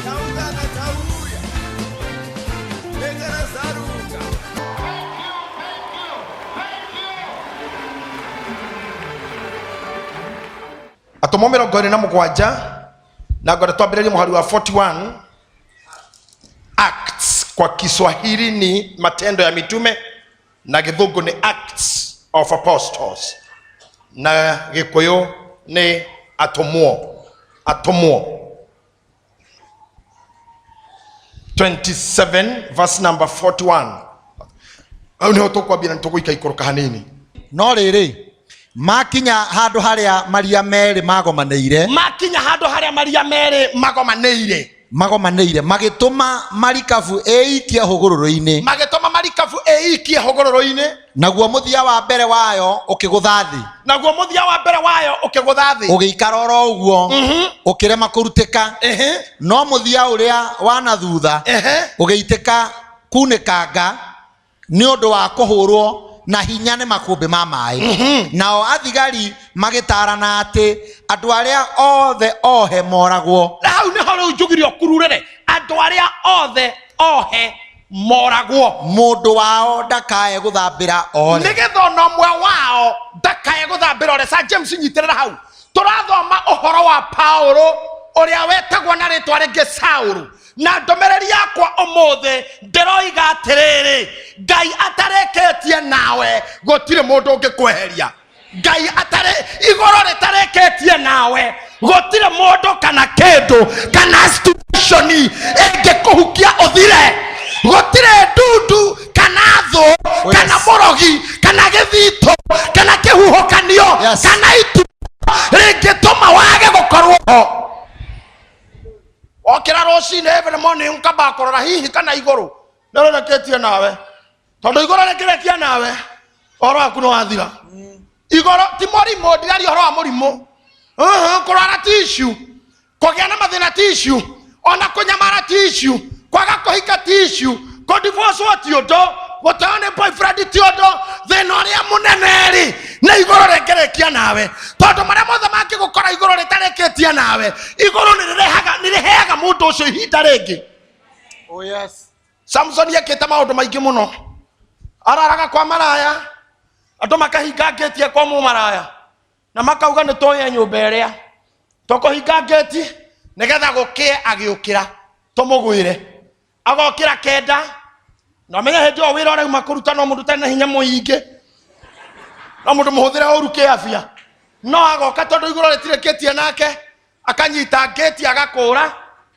Taungana tauya. Denga razaruka. Atũmwo 27 na ngwenda twambĩrĩrie mũhari wa 41. Acts kwa Kiswahili ni Matendo ya Mitume na Gĩthũngũ nĩ Acts of Apostles na Gĩkũyũ nĩ Atũmwo. Atũmwo 27 verse number 41. Hau nĩho tũkwambia na nĩtũgũika ikũrũka hanini. No rĩrĩ, makinya handũ harĩa maria merĩ magomanĩire, Makinya handũ harĩa maria merĩ magomanĩire, magomanĩire, magĩtũma marikabu ĩikie hũgũrũrũ-inĩ, magĩtũma marikabu ĩikie hũgũrũrũ-inĩ, naguo mũthia wa mbere wayo ũkĩgũtha thĩ, naguo mũthia wa mbere wayo ũkĩgũtha thĩ, ũgĩikara oro ũguo, ũkĩrema kũrutĩka, no mũthia ũrĩa wa na thutha ũgĩitĩka kunĩkanga nĩ ũndũ wa kũhũrwo na hinya nĩ makũmbĩ ma maĩ. Nao athigari magĩtarana atĩ andũ arĩa othe ohe moragwo. Na hau nĩho rĩu njugire ũkururĩre andũ arĩa othe ohe moragwo, mũndũ wao ndakae gũthambĩra ore, nĩgetha ona ũmwe wao ndakae gũthambĩra ore. Sir James, nyitĩrĩra hau. Tũrathoma ũhoro wa Paulo ũrĩa wetagwo na rĩtwa rĩngĩ Saulu, na ndũmĩrĩri yakwa ũmũthĩ ndĩroiga atĩrĩrĩ, Ngai atarĩkĩtie nawe gũtirĩ mũndũ ũngĩkweheria. Ngai atarĩ igũrũ rĩtarĩkĩtie nawe gũtirĩ mũndũ kana kĩndũ kana situation ĩngĩkũhukia ũthire. Gũtirĩ ndundu kana thũ kana mũrogi kana gĩthitũ kana kĩhuhũkanio kana itu rĩngĩtũma wage gũkorwo ho. Okĩra rũcinĩ every morning ũkamba kũrora hihi kana igũrũ nĩrĩrĩkĩtie nawe, tondũ igũrũ rĩngĩrĩkia nawe ũhoro waku nĩ wathira. Igũrũ ti mũrimũ, ndiraria ũhoro wa mũrimũ. Kũrwara ti issue, kũgĩa na mathĩna ti issue, ona kũnyamara ti issue, kwaga kũhika ti issue, kũdivorce ti ũndũ, gũteo nĩ boyfriend ti ũndũ. Thĩna ũrĩa mũnene rĩ nĩ igũrũ rĩngĩrĩkia nawe, tondũ marĩa mothe mangĩgũkora igũrũ rĩtarĩkĩtie nawe, igũrũ nĩ rĩheaga mũndũ ũcio ihinda rĩngĩ. Oh, yes. Samson ekĩte maũndũ maingĩ mũno, araraga kwa maraya, andũ makahinga ngĩti kwa mũmaraya na makauga nĩ tũye nyũmba ĩrĩa tũkũhinga ngĩti nĩgetha gũkĩe, agĩũkĩra tũmũgwĩre, agokĩra 9 na ũmenye hĩndĩ ĩyo wĩra ũrauma kũruta no mũndũ ũtarĩ na hinya mũingĩ, no mũndũ mũhũthĩre ũru kĩabia, no agoka tondũ igũrũ rĩtirĩkĩtie nake, akanyita ngĩti agakũra,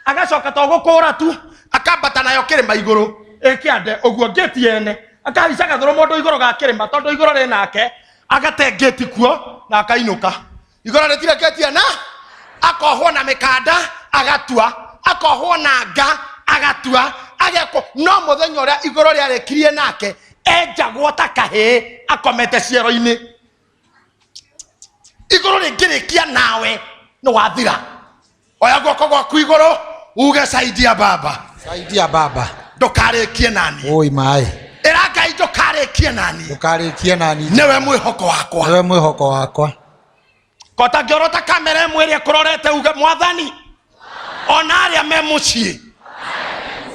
agacoka to gũkũra tu, akambata nayo kĩrĩma igũrũ ĩkĩande ũguo ngĩti ene, akahaica gathũrũ mũndũ igũrũ ga kĩrĩma tondũ igũrũ rĩ nake, agate ngĩti kuo na akainũka. Igũrũ rĩtirĩkĩtie na akohwo na mĩkanda agatua, akohwo na nga agatua, agekwo. No mũthenya ũrĩa igũrũ rĩarĩkirie nake, enjagwo ta kahĩĩ akomete ciero-inĩ. Igũrũ rĩngĩrĩkia nawe nĩ wathira. Oya guoko gwaku igũrũ uge saidia baba, saidia baba, ndũkarĩkie nani. Oi maĩ, ĩra Ngai ndũkarĩkie nani, ndũkarĩkie nani, nĩwe mwĩhoko wakwa, nĩwe mwĩhoko wakwa. Kota ngĩorota kamera ĩmwe ĩrĩa ĩkũrorete uge mwathani, ona arĩa me mũciĩ,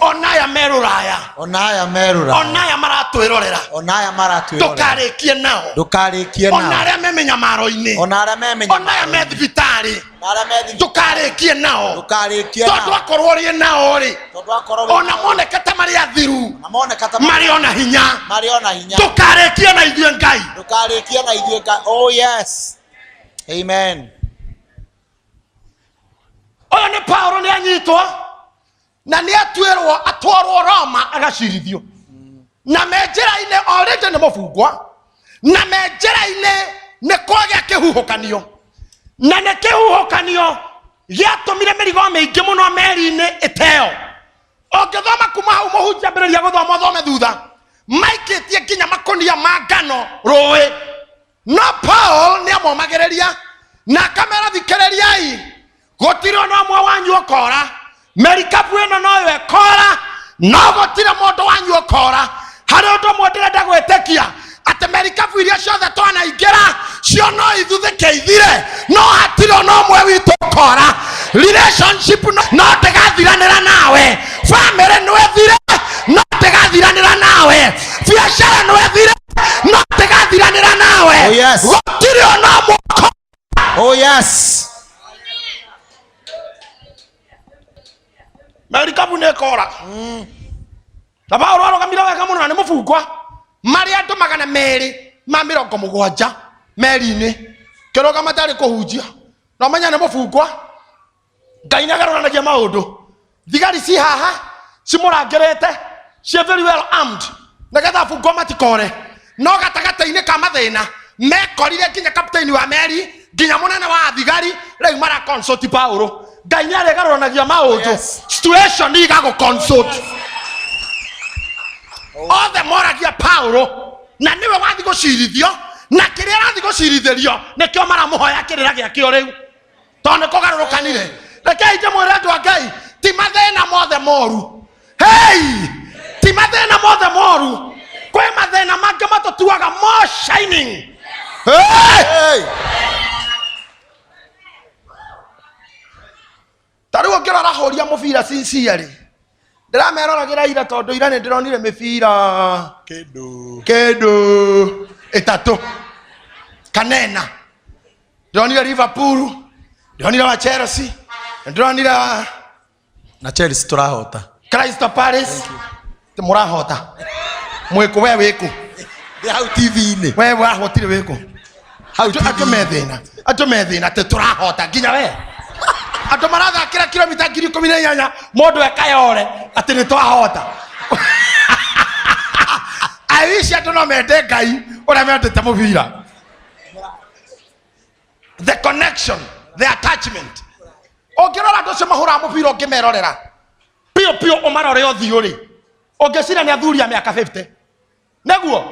ona aya me rũraya, ona aya me rũraya, ona aya maratwĩrorera, ona aya maratwĩrorera, ndũkarĩkie nao, ndũkarĩkie nao, ona arĩa me mĩnyamaro-inĩ, ona arĩa me mĩnyamaro-inĩ, ona aya me thibitarĩ, ona arĩa me thibitarĩ, ndũkarĩkie nao, ndũkarĩkie tondũ nao, akorwo ũrĩ nao rĩ, tondũ akorwo wĩ ona moneka ta marĩ athiru, ona moneka ta marĩ ona hinya, marĩ ona hinya, ndũkarĩkie na ithuĩ Ngai, ndũkarĩkie na ithuĩ Ngai. Oh yes, amen. Ũyũ nĩ Paulo, nĩ anyitwo na nĩ atuĩrwo atwarwo Roma agacirithio, na me njĩra-inĩ already nĩ mũbungwa, na me njĩra-inĩ nĩ kwagĩa kĩhuhũkanio, na nĩ kĩhuhũkanio gĩatũmire mĩrigo mĩingĩ mũno meri-inĩ ĩteo. Ũngĩthoma kuma hau mũhunjia ambĩrĩria gũthoma ũthome thutha, maikĩtie nginya makũnia ma ngano rũĩ. No Paul nĩ amomagĩrĩria na akamera, thikĩrĩriai, gũtirĩ ona ũmwe wanyu ũkora, merikabu ĩno noyo ĩkora, no gũtirĩ mũndũ wanyu ũkora. Harĩ ũndũ ũmwe ndĩrenda gwĩtĩkia, atĩ merikabu iria ciothe twanaingĩra cio no ithuthĩke ithire, no hatirĩ ona ũmwe witũ ũkora. Relationship no ndĩgathiranĩra na Merikabu nä kora na Paulo arũgamire wega mũno na nĩ mũbungwa marĩ andũ 270 meri-inĩ kĩrũgama tarĩ kũhunjia na ũmenye nĩ mũbungwa. Ngai nĩ agarũranagia maũndũ. Thigari ci haha cimũrangĩrĩte, ciĩ very well armed nĩgetha abungwo matikore, no gatagatĩ-inĩ ka mathĩna mekorire nginya kapteni wa meri nginya mũnene wa thigari rĩu mara consult Paulo. Ngai nĩ arĩgarũranagia maũndũ. Situation igagũ consult othe moragia Paulo na nĩwe wathi gũcirithio, na kĩrĩa arathi gũcirithĩrio nĩkĩo maramũhoya kĩrĩra gĩakĩo rĩu, tondũ nĩ kũgarũrũkanire. Rekei ndĩmwĩre andũ a Ngai, ti mathĩna mothe moru. Hei, ti mathĩna mothe moru, kwĩ mathĩna mangĩ matũtuaga more shining. Hey! Hey! Ta rĩu ũngĩrora hũria mũbira sincerely, ndĩrameroragĩra ira tondũ ira nĩ ndĩronire mĩbira Kĩndũ. Kĩndũ ĩtatũ kanena. Ndĩronire Liverpool, ndĩronire wa Chelsea, ndĩronire Na Chelsea tũrahota. Crystal Palace. Ti mũrahota mwĩkũ? We wĩkũ? Ndĩ hau TV-inĩ. We wahotire wĩkũ? Hau Andũ me thĩna, andũ me thĩna atĩ tũrahota nginya we andũ marathakĩra kilomita 18,000 mũndũ ekayore atĩ nĩ twahota. I wish andũ no mende Ngai ũrĩa mendete mũbira. The connection, the attachment. Ũngĩrora andũ acio mahũraga mũbira, ũngĩmerorera piũ piũ, ũmarore ũthiũ rĩ, ũngĩciria nĩ athuri a mĩaka 50 nĩguo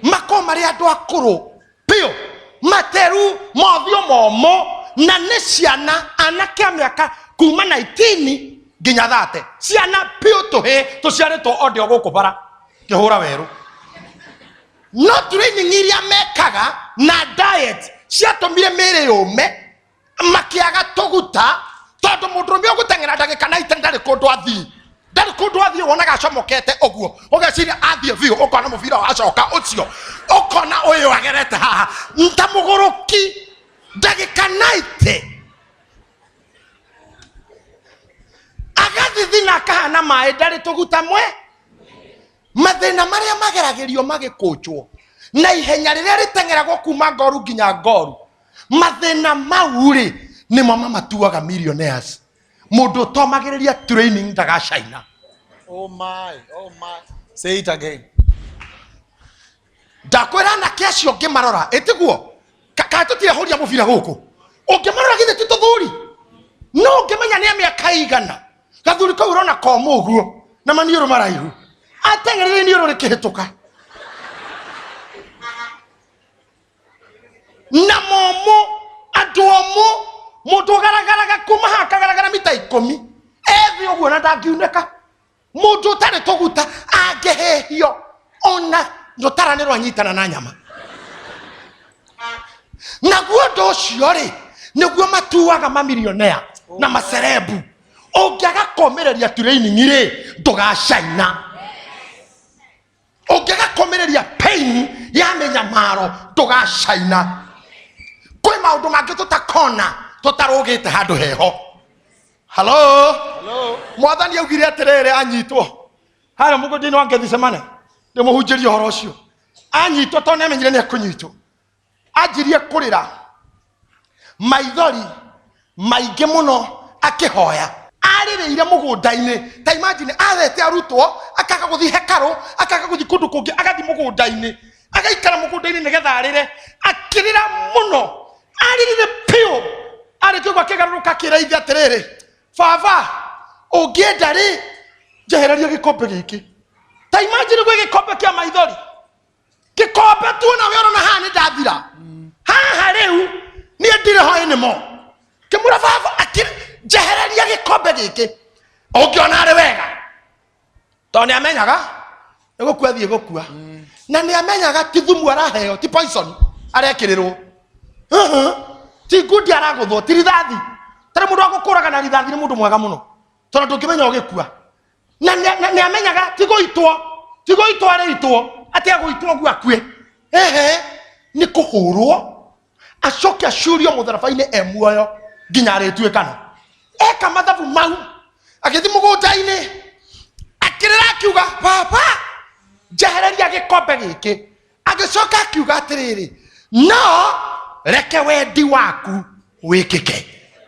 makorwo marĩ andũ akũrũ piũ, materu, mothiũ momũ, na nĩ ciana anake a mĩaka kuma 19 nginya 30, ciana piũ, tũhĩ tũciarĩtwo o ndĩ o gũkũ bara kĩhũra werũ. No training iria mekaga na diet ciatũmire mĩĩrĩ yũme, makĩaga tũguta, tondũ mũndũrũme ũgũteng'era ndagĩka 90 ndarĩ kũndũ athiĩ, ndarĩ kũndũ athiĩ. Wonaga acomokete ũguo, ũgeciria athiĩ biũ, ũkona mũbira wacoka ũcio, ũkona ũyũ agerete haha ta mũgũrũki ndagĩka 90, agathithina akahana maĩ, ndarĩ tũguta mwe. Mathĩna marĩa mageragĩrio magĩkũnjwo na ihenya rĩrĩa rĩteng'eragwo kuma ngoru nginya ngoru, mathĩna mau rĩ, nĩmo mamatuaga millionaires. Mũndũ ũtomagĩrĩria training ndagacaina. Oh my, oh my. Say it again. Ndakwĩra anake acio ũngĩmarora ĩtiguo kana tũtirehũria mũbira gũkũ, ũngĩmarora githĩ ti tũthuri? No ũngĩmenya nĩ a mĩaka igana. Gathuri kau ũrona komũ ũguo na maniũrũ maraihu, ateng'erire iniũrũ rĩkĩhĩtũka na momũ, andũ omũ, mũndũ ũgaragaraga kuma haha akagaragara mita 10 ethĩ ũguo na ndangiunĩka. Mũndũ ũtarĩ tũguta angĩhĩhio ona rũtara nĩ rwanyitana na nyama. Naguo ũndũ ũcio rĩ, nĩguo matuaga mamilionea na macerebu. Ũngĩaga kũmĩrĩria training rĩ, ndũgacaina. Ũngĩaga kũmĩrĩria pain ya mĩnyamaro, ndũgacaina. Kwĩ maũndũ mangĩ tũtakona tũtarũgĩte handũ heho. Halo? Hello. Mwathani augire atĩrĩrĩ, anyitwo harĩa mũgũnda-inĩ wa Gethisemane, ndĩmũhunjĩrie ũhoro ũcio. Anyitwo, tondũ nĩamenyire nĩ ekũnyitwo, anjirie kũrĩra maithori maingĩ mũno akĩhoya. Arĩrĩire mũgũnda-inĩ. Ta imagine, athete arutwo, akaga gũthiĩ hekarũ, akaga gũthiĩ kũndũ kũngĩ, agathiĩ mũgũnda-inĩ, agaikara mũgũnda-inĩ nĩgetha arĩre. Akĩrĩra mũno, arĩrire piũ. Arĩkia ũguo akĩgarũrũka, akĩra ithe atĩrĩrĩ, baba, ũngĩenda rĩ, njehereria gĩkombe gĩkĩ. Ta imagine, gwĩ gĩkombe kĩa maithori, gĩkombe tuona we ũrona haha nĩ ndathira haha rĩu, niĩ ndirĩ ho anymore. Kĩmũra baba, njehereria gĩkombe gĩkĩ ũngĩona arĩ wega, tondũ nĩ amenyaga nĩ gũkua thiĩ gũkua, na nĩ amenyaga ti thumu araheo, ti poison arekĩrĩrwo, ti ngundi aragũthwo, ti rithathi. Tarĩ mũndũ wa gũkũraga na rithathi nĩ mũndũ mwega mũno, tondũ ndũngĩmenya ũgĩkua. Na nĩ amenyaga ti gũitwo, ti gũitwo arĩitwo, atĩ agũitwo ũguo akue, ehe, nĩ kũhũrwo acoke acurio mũtharaba-inĩ e muoyo nginya arĩtuĩkana. Eka mathabu mau, agĩthiĩ mũgũnda-inĩ. Metha-inĩ akĩrĩra akiuga, baba njehereria gĩkombe gĩkĩ. Agĩcoka akiuga atĩrĩrĩ, no reke wendi waku wĩkĩke.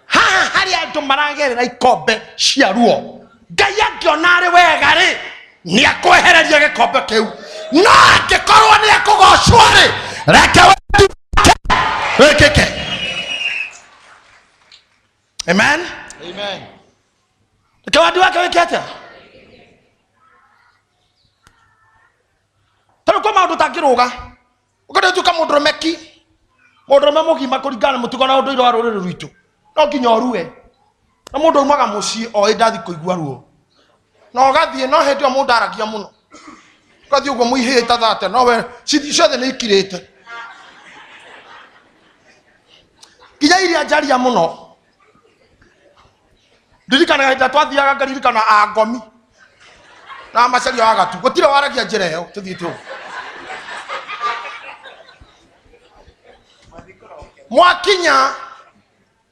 Haha harĩ andũ maragerera ikombe cia ruo, Ngai angĩona arĩ wega rĩ, nĩ akwehereria gĩkombe kĩu, no angĩkorwo nĩ akũgocwo rĩ, reke wendi wake wĩkĩke. Amen. Amen. Reke wendi wake wĩke atĩa? Tondũ kwĩ maũndũ ũtangĩrũga ũkenda ũtuĩka mũndũrũme ki, mũndũrũme mũgima kũringana na mũtugo na ũndũire wa rũrĩrĩ rwitũ, no nginya ũrue. Na mũndũ aumaga mũciĩ oĩ ndathi kũigua ruo, na ũgathiĩ, no hĩndĩ ĩyo mũndũ aragia mũno, ũgathiĩ ũguo mũihĩte thate, no we cithi ciothe nĩ ikirĩte, nginya iria njaria mũno. Ndirikanaga hĩndĩ ĩrĩa twathiaga, ngaririkana angomi na macaria wa gatu, gũtirĩ waragia njĩra ĩyo tũthiĩte ũguo. Mwakinya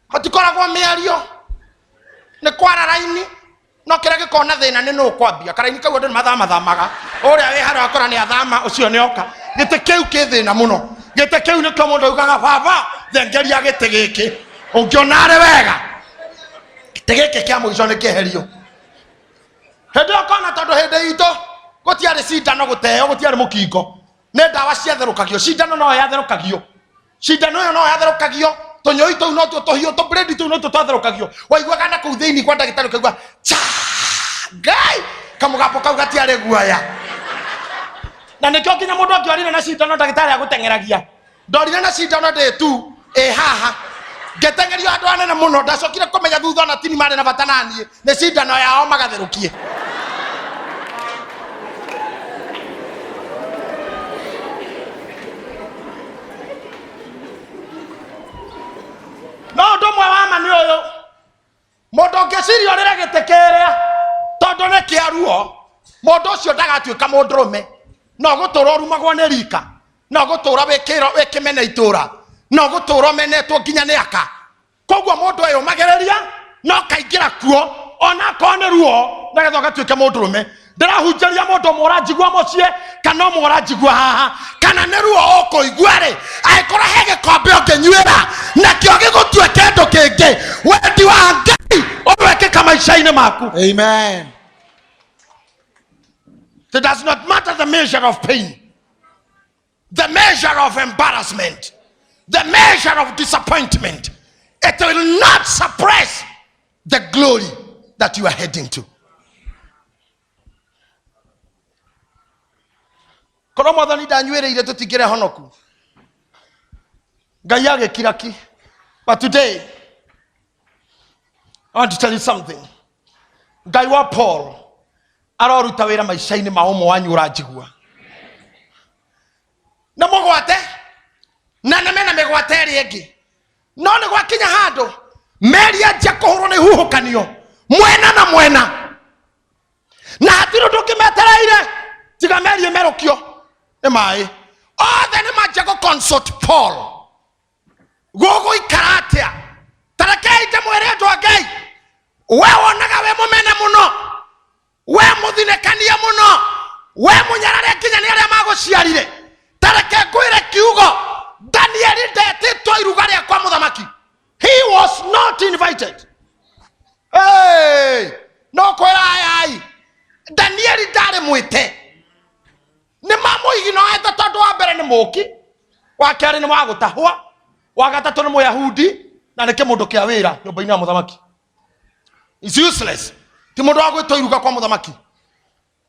hatikoragwo mĩario, nĩ kwara raini, no kĩrĩa gĩkoragwo na thĩna nĩ nũ kwambia karaini kau. Andũ nĩ mathamathamaga, ũrĩa wĩ harĩa akora nĩ athama, ũcio nĩ oka. Gĩtĩ kĩu kĩ thĩna mũno, gĩtĩ kĩu nĩkĩo mũndũ augaga, baba thengeria gĩtĩ gĩkĩ, ũngĩona arĩ wega gĩtĩ gĩkĩ kĩa mũico nĩ kĩeherio. Hĩndĩ ĩyo kona, tondũ hĩndĩ itũ gũtiarĩ cindano gũteo, gũtiarĩ mũkingo, nĩ ndawa ciatherũkagio. Cindano no yatherũkagio, cindano ĩyo no yatherũkagio, tũnyoi tũu no tuo tũhiũ, tũbredi tũu no tuo twatherũkagio. Waiguaga na kũu thĩinĩ kwa ndagĩtarĩ ũkaigua cha ngai, kamũgambo kau gatiarĩ guoya. Na nĩkĩo nginya mũndũ angĩorire na cindano, ndagĩtarĩ agũteng'eragia. Ndorire na cindano ndĩ tu ĩ haha, ngĩteng'erio andũ anene mũno. Ndacokire kũmenya thutha ona tini marĩ na bata naniĩ, nĩ cindano yao magatherũkie. No ũndũ ũmwe wa ma nĩ ũyũ, mũndũ ũngĩciria ũrĩre gĩtĩ kĩrĩa tondũ nĩ kĩa ruo, mũndũ ũcio ndagatuĩka mũndũrũme. No gũtũra ũrumagwo nĩ rika, no gũtũra wĩkĩro wĩkĩmene itũra, no gũtũra ũmenetwo nginya nĩ aka. Koguo mũndũ eyũmagĩrĩria no kaingĩra kuo ona akorwo nĩ ruo, nĩgetha ũgatuĩke mũndũrũme. Ndĩrahunjĩria mũndũ ũmwe ũranjigua mũciĩ kana ũmwe ũranjigua haha, kana nĩ ruo ũkũigua rĩ, angĩkorwo he gĩkombe ũngĩnyuĩra nakĩo gĩgũtue kĩndũ kĩngĩ, wendi wa Ngai ũwekĩka maica-inĩ maku. Amen. It does not matter the measure of pain, the measure of embarrassment, the measure of disappointment. It will not suppress the glory that you are heading to. Korwo mwathani ndanyuĩrĩire, tũtingĩrĩ honoku. Ngai agĩkira ki. But today I want to tell you something. Ngai wa Paul aroruta wĩra maica-inĩ ma ũmwe wanyu ũranjigua. Na mũgwate na nĩ mena mĩgwate ĩrĩa ĩngĩ, no nĩ gwakinya handũ meri anjia kũhũrwo nĩ huhũkanio mwena na mwena, na hatirĩ ũndũ ũngĩ metereire tiga meri ĩmerũkio nĩ maĩ. Othe nĩ manjia gũ consult Paul, gũgũikara atĩa? Tarekei ndĩmwĩre, andũ a Ngai, we wonaga we mũmene mũno, we mũthinĩkanie mũno, we mũnyarare nginya nĩ arĩa magũciarire, tareke ngwĩre kiugo, Danieli ndetĩtwo iruga rĩa kwa mũthamaki. He was not invited. Hey, no kwĩra ayai, Danieli ndarĩ mwĩte. Nĩ mamũiginoete tondũ wa mbere nĩ mũki, wa kerĩ nĩ wa gũtahwa, wa gatatũ nĩ Mũyahudi na nĩ kĩmũndũ kĩa wĩra nyũmba-inĩ ya mũthamaki. Is useless, ti mũndũ wa gwĩtwo iruga kwa mũthamaki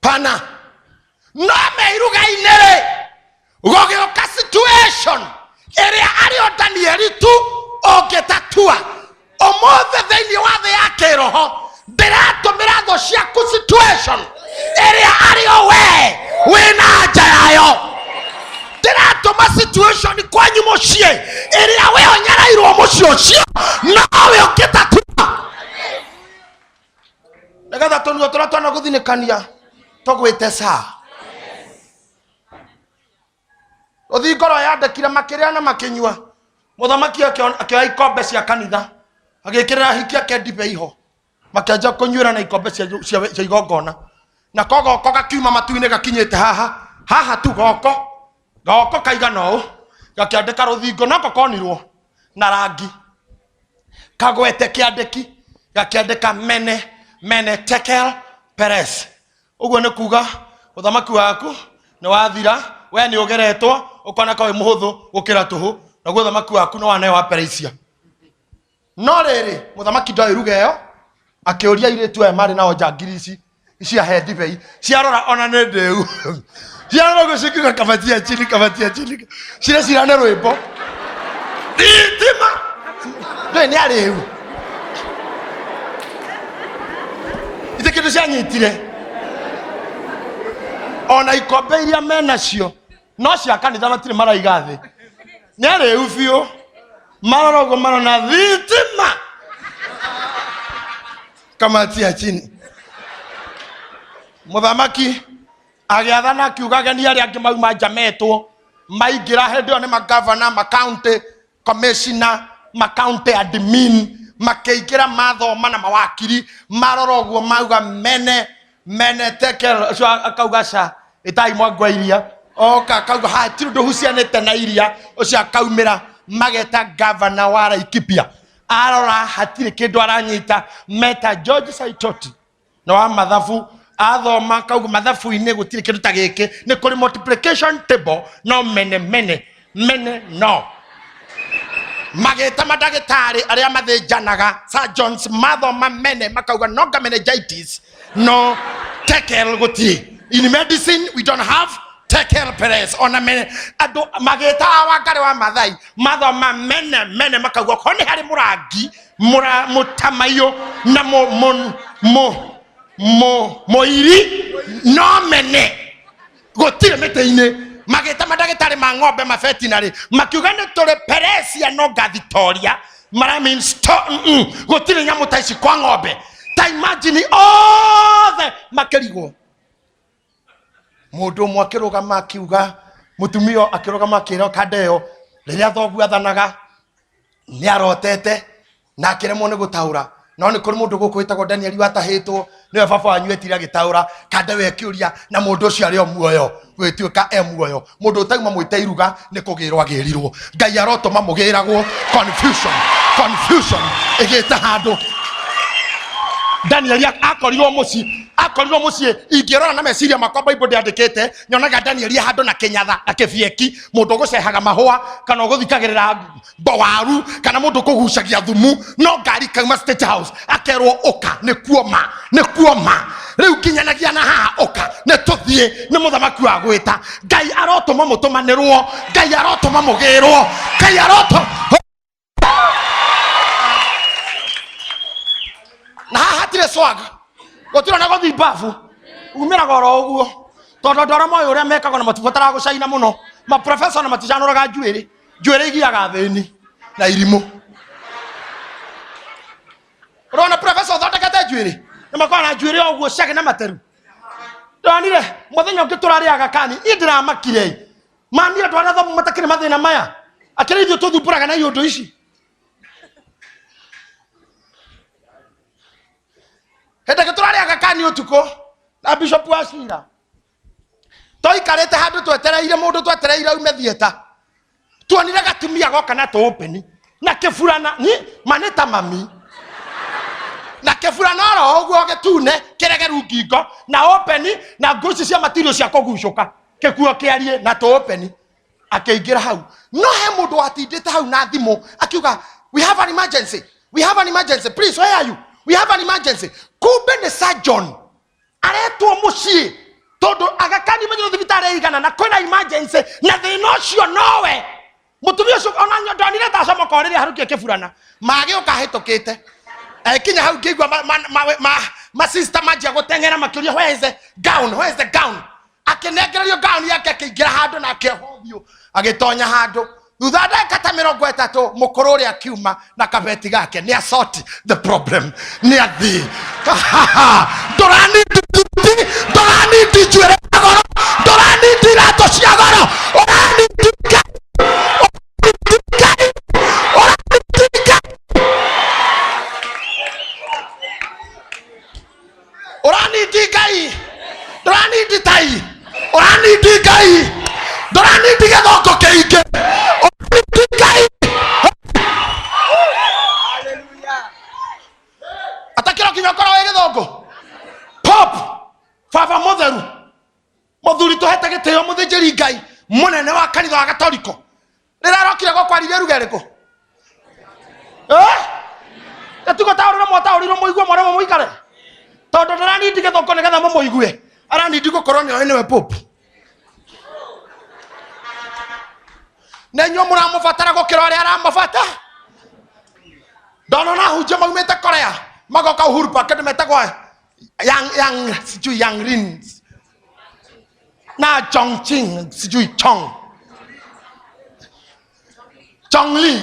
pana. No me iruga-inĩ rĩ, gũgĩũka situation ĩrĩa arĩ o Danieli tu ũngĩtatua. Ũmũthĩ thĩinĩ wa thĩ ya kĩroho ndĩratũmĩra thũ ciaku situation ĩrĩa arĩ o we wĩna anja yayo. Ndĩratũma situation kwanyu mũciĩ ĩrĩa we ũnyarairwo mũciĩ ũcio nowe ũngĩtatua, nĩgetha tũnua tũrĩa twanagũthinĩkania tũgwĩte saa. Rũthingo rwayandĩkire makĩrĩa na makĩnyua, mũthamaki akĩoya ikombe cia kanitha agĩkĩrĩra ahiki ake ndibei ho. Makĩanjia kũnyuĩra na ikombe cia igongona. Nako goko gakiuma matu-inĩ gakinyĩte haha. Haha tu goko. Goko kaigana ũũ. Gakĩandĩka rũthingo nako konirwo na rangi. Kagwete kĩandĩki gakĩandĩka mene mene tekel peres. Ũguo nĩ kuga ũthamaki waku nĩ wathira, we nĩ ũgeretwo ũkoneka wĩ mũhũthũ gũkĩra tũhũ, naguo ũthamaki waku nĩ waneo wa Perisia. No rĩrĩ, mũthamaki ndoĩ ruga ĩyo, akĩũria airĩtu aya marĩ nao njangiri ici ciahe ndibei, ciarora ona nĩ ndĩu, ciarora ũguo cikiuga kabatia chini, kabatia chini, cirecira nĩ rwĩmbo thitima, ndũĩ nĩ arĩu ithe kĩndũ cianyitire ona ikombe iria menacio no cia kanitha matirĩ maraiga thĩ nĩ arĩu biũ marora ũguo marona thitima kamatia chini mũthamaki agĩathana akiuga ageni arĩa angĩ mauma nja metwo maingĩra hĩndĩ ĩyo nĩ magavana makaunti commissioner makaunti admin makĩingĩra mathoma na mawakiri marora ũguo mauga mene mene tekel ũcio akauga ca ĩtai mwangwa iria oka akauga hatirĩ ũndũ ũhucianĩte na iria ũcio akaumĩra mageta gavana wa Laikipia arora hatirĩ kĩndũ aranyita meta George Saitoti na wa mathabu athoma akauga mathabu-inĩ gũtirĩ kĩndũ ta gĩkĩ nĩ kũrĩ multiplication table no mene mene mene no magĩta mandagĩtarĩ arĩa mathĩnjanaga surgeons mathoma mene makauga no nga meningitis no tekel gũtirĩ in medicine we don't have tekel peres ona mene andũ magĩta awangarĩ wa mathai mathoma mene mene makauga okorwo nĩ harĩ mũrangi mũra mũtamaiyũ na mũ mũ mũ mũ mũiri no mene gũtirĩ mĩtĩ-inĩ magĩta mandagĩtarĩ ma ng'ombe mabetinarĩ makiuga nĩ tũrĩ peresia no ngathitoria mara mean sto gũtirĩ nyamũ ta ici kwa ng'ombe ta imagine othe makĩrigwo mũndũ ũmwe akĩrũgama akiuga mũtumia akĩrũgama akĩra kanda ĩyo rĩrĩa thoguo athanaga nĩ arotete na akĩremwo nĩ gũtaũra no nĩ kũrĩ mũndũ gũkũ wĩtagwo Danieli watahĩtwo nĩwe baba wanyu etire agĩtaũra kanda we akĩũria na mũndũ ũcio arĩ o muoyo gwĩtuĩka e muoyo mũndũ ũtauma mwĩte iruga nĩ kũgĩrwo agĩrirwo ngai arotũma mũgĩragwo confusion confusion ĩgĩte handũ Danieli akorirwo mũciĩ akorirwo mũciĩ ingĩrora na meciria makwa Bible ndĩandĩkĩte nyonaga Danieli handũ na kĩnyatha na kĩbieki mũndũ ũgũcehaga mahũa kana ũgũthikagĩrĩra waru kana mũndũ ũkũgucagia thumu no ngari kauma state house akerwo ũka nĩ kuoma nĩ kuoma rĩu nginyanagia na haha ũka nĩ tũthiĩ nĩ mũthamaki wa gwĩta ngai arotũma mũtũmanĩrwo ngai arotũma mũgĩrwo ngai arotũ na haha hatirĩ swag gũtirĩ na gũthiĩ mbabu umĩraga oro ũguo tondũ andũ arĩa moĩ ũrĩa mekagwo na matibataraga gũcaina mũno maprofesa na maticanũraga njuĩrĩ njuĩrĩ igiaga athĩni na irimũ ũrona profesa ũthondekete njuĩrĩ na makoragwo na njuĩrĩ o ũguo cage na materu ndonire mũthenya ũngĩ tũrarĩaga kani niĩ ndĩramakire mani andũ arĩa athomu matakĩrĩ mathĩna maya akĩrĩ ithuĩ tũthumbũraga na iũndũ ici hĩndĩ ĩngĩ tũrarĩaga kani ũtukũ na bishop wa cira twaikarĩte handũ twetereire mũndũ twetereire aume thieta tuonire gatumia goka na tũũpeni na kĩburana ni ma nĩ ta mami na kĩburana oro ũguo gĩtune kĩregeru ngingo na openi na nguo ici cia matirio cia kũgucũka kĩkuo kĩarie na tũũpeni akĩingĩra hau no he mũndũ watindĩte hau na thimũ akiuga we have an emergency we have an emergency please where are you we have an emergency kumbe nĩ surgeon aretwo mũciĩ tondũ agakani menyero thibitarĩ igana na kwĩna emergency na thĩna ũcio nowe mũtumia ũcio ona ndonire ta acomoka rĩrĩa harukia kĩburana magĩũka ahĩtũkĩte kinya hau ngĩigua masista manjia gũteng'era makĩũria where is the gown where is the gown akĩnengererio gown yake akĩingĩra handũ na akĩohwo ũthiũ agĩtonya handũ thutha wa ndagĩka ta mĩrongo ĩtatũ mũkũrũ ũrĩa akiuma na kabeti gake nĩ asort the problem nĩ athiĩ ndũranindi ndũranindi njuĩrĩ ya goro ndũranindi iratũ cia goro ũranindi Ngai ũranindi Ngai ũranindi Ngai. Ũranindi Ngai, ndũranindi tai, ũranindi Ngai, ndũranindi gĩthũngũ kĩingĩ, ũranindi Ngai. Atakĩro kinya ũkorwo wĩ gĩthũngũ. Pop baba mũtheru, mũthuri tũhete gĩtĩo, mũthĩnjĩri Ngai mũnene wa kanitha wa Gatoriko, rĩrĩa arokire gwakwa ruga ĩrĩkũ? Eh? Ĩtigo taũrĩrwo mwataũrĩrwo mũigue mwaremwo mũikare, tondũ ndaranindi gĩthũngũ nĩgetha mũmũigue, aranindi gũkorwo nĩoĩ nĩwe pope. Na inyuĩ mũramũbatara gũkĩra ũrĩa aramũbata. Ndona na hunjia maumĩte Korea magoka Uhuru Park, andũ metagwo Yang Yang sijui Yang Rin na Chongqing sijui Chong Chongli,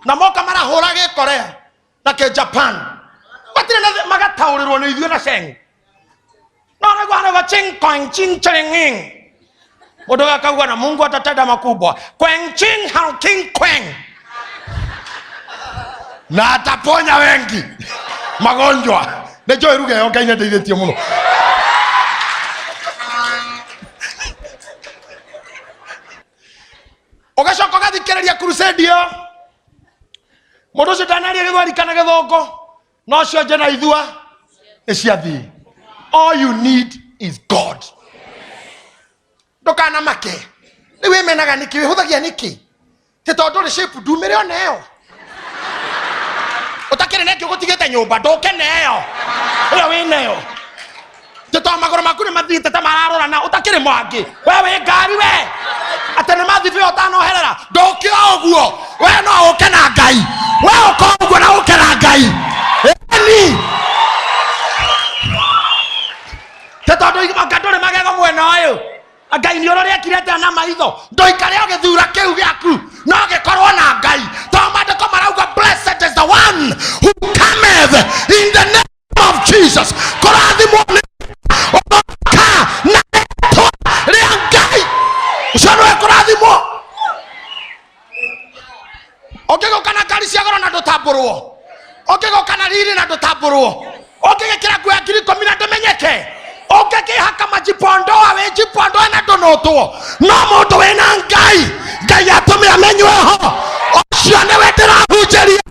na moka marahũra gĩ Korea na kĩ Japan, matirĩ na magataũrĩrwo nĩ ithuĩ na Sheng. No nĩguo harĩgwo ching kwang ching ching ing, mũndũ akauga na Mungu atatenda makubwa, kweng ching hao king kweng, na ataponya wengi magonjwa. Nĩ njũĩ ruga ĩyo, Ngai nĩ ndeithĩtie mũno. Ũgacoka ũgathikĩrĩria crusade ĩyo, mũndũ ũcio ndanaria gĩthweri kana gĩthũngũ, no cionje na ithua nĩ ciathiĩ. All you need is God. Ndũkanamake rĩu, wĩmenaga nĩkĩ? Wĩhũthagia nĩkĩ? Ti tondũ ũrĩ shape ndumĩre ona ĩyo ũtakĩrĩ na ĩngĩ ũgũtigĩte nyũmba, ndũke na ĩyo ĩyo wĩ nayo. Ti tondũ magũrũ maku nĩ mathiĩte ta mararorana, ũtakĩrĩ mwangĩ, we wĩ ngari, we atĩ nĩ mathibi ũtanoherera, ndũke o ũguo. We no ũke na Ngai, we ũka ũguo na ũke na Ngai. Ĩni ti tondũ anga ndũrĩ magego mwena ũyũ, Ngai nĩ ũrĩa ekire atĩa na maitho. Ndũikare ũgĩthura kĩu gĩaku, no gĩkorwo na Ngai, tondũ maandĩko marauga, "Blessed is the one who cometh in the name of Jesus." Kũrathimwo nĩ ũroka na rĩtwa rĩa Ngai, ũcio nĩwe kũrathimwo. Ũngĩgũka na ngari cia goro na ndũtambũrwo, ũngĩgũka na riri na ndũtambũrwo, ũngĩgĩkĩra nguo ya 10,000 na ndũmenyeke, ũngĩkĩhaka majipondoa wĩjipondoe na ndũnũtwo, no mũndũ wĩna Ngai, Ngai atũme amenywe ho, ũcio nĩwe ndĩrahunjĩria.